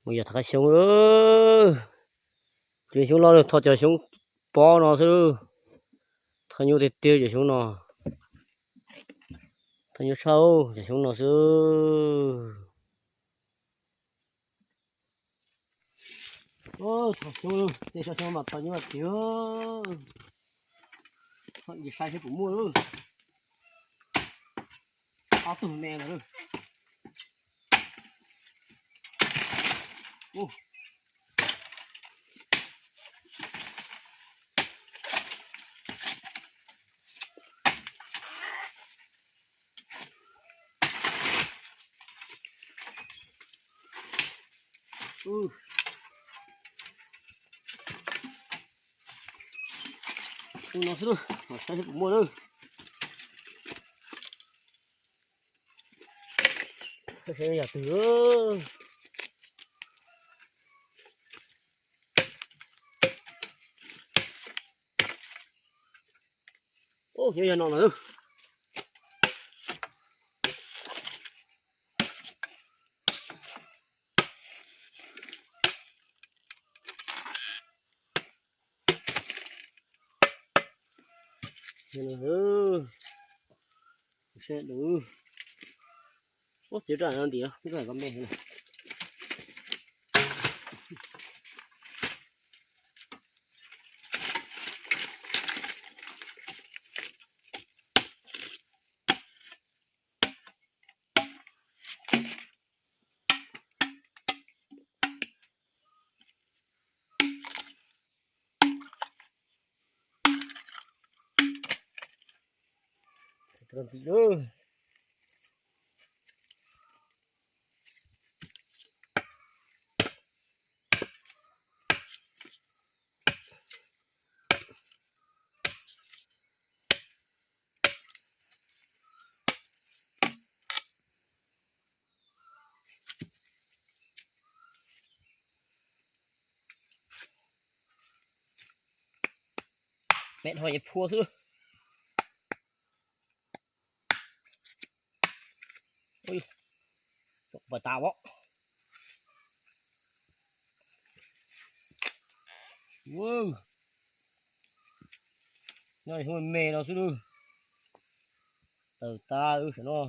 Mus yog thov qab xyoob, cov xyoob loj thov cov xyoob pob no xwb. Thov nyuaj tiag tiag cov xyoob no. Thov nyuaj tshaj cov xyoob no xwb. Thov xyoob, tej xyoob mas thov nyuaj tiag. Saib seb puas muaj lawm. Ob tug me ntawd. Tus no xwb, saib puas muaj lawm. Yog twg. Ub, yog no lawm. Ub, txiv raj no ntim, ub, koj me. Peb dhau es phua xwb. Pas tas os. Nyob me no xwb lub. Tawm tas lub saum no.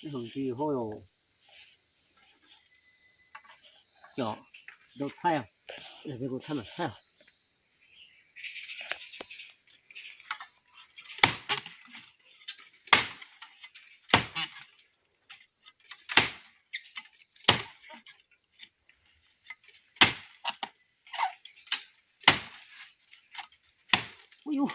Ib hom ntsis hauj los cov dau thaij, kuv thaij mas thaij. Ui yus.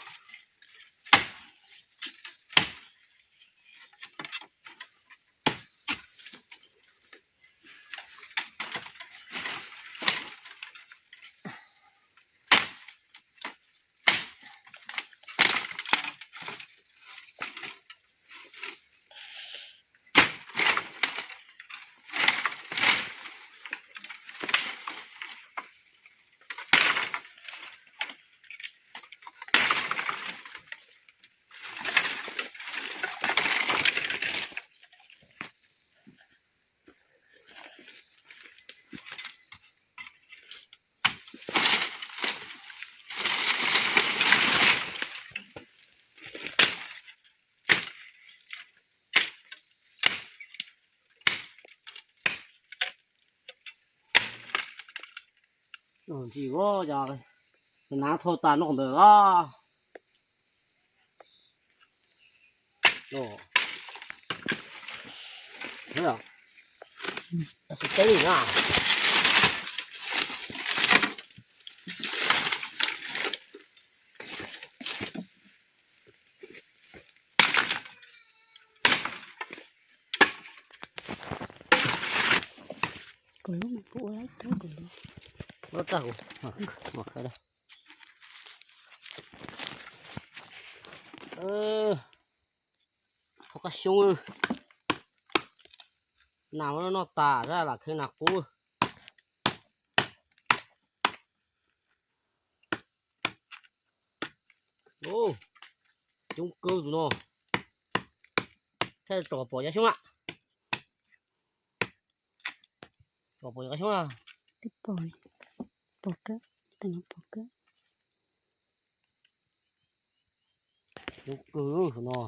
Ntsis, cov nas thau tas noj ntawd os. Tsis teb li na. Thov qab xyoob, nas muab noj tas thiab lam kheev nas qub. Coob kawg tus no. Thiaj tsom pom cov xyoob a. Tsom pom cov xyoob a. Pom kawg, pom kawg. Coob kawg tus no.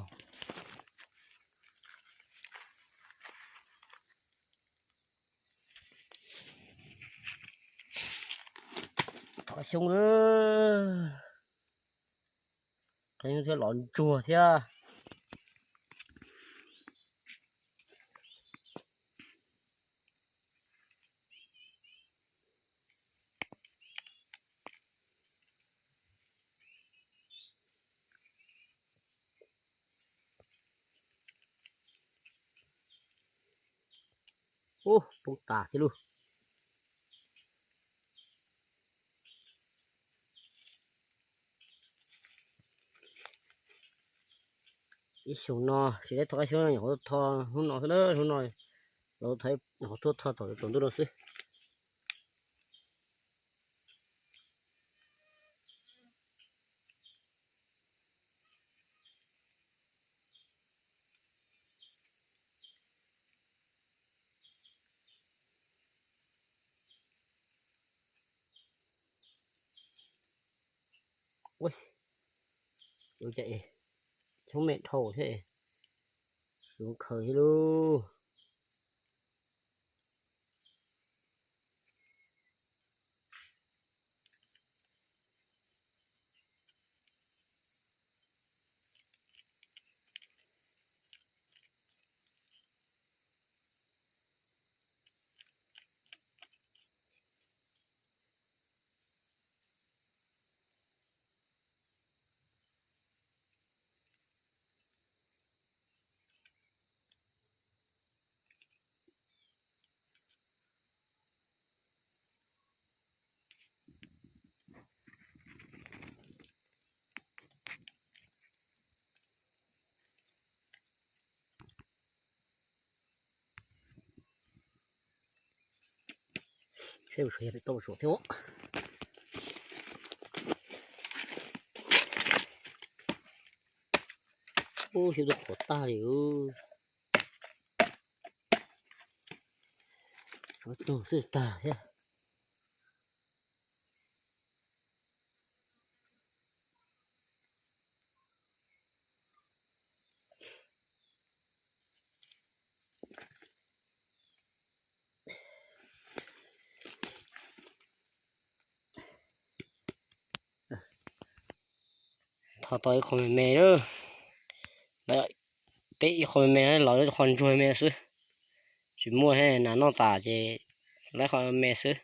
Thov xyoob, thov xyoob thiab los ntsuag thiab. Ub, poob tas thiab lauj. Ib xyoos no tsis tau thov qab xyoob, nyuam qhuav tuaj thov hnub no xwb na, hnub no los thov, nyuam qhuav tuaj thov thaum tsaus ntuj no xwb. Ua cas es tshoob me dhau thiab, xyov khaws thiab lauj. Seb mus suav yog pem toj mus suav thiab. Ub, xyoob tuaj qhuav tag li. Suav tug xwb tag thiab. Thov tau ib qho me me lawm. Peb ib qho me me los qho ntsuag me xwb. Tsis muaj he, nas noj tas ces lawv qho me xwb.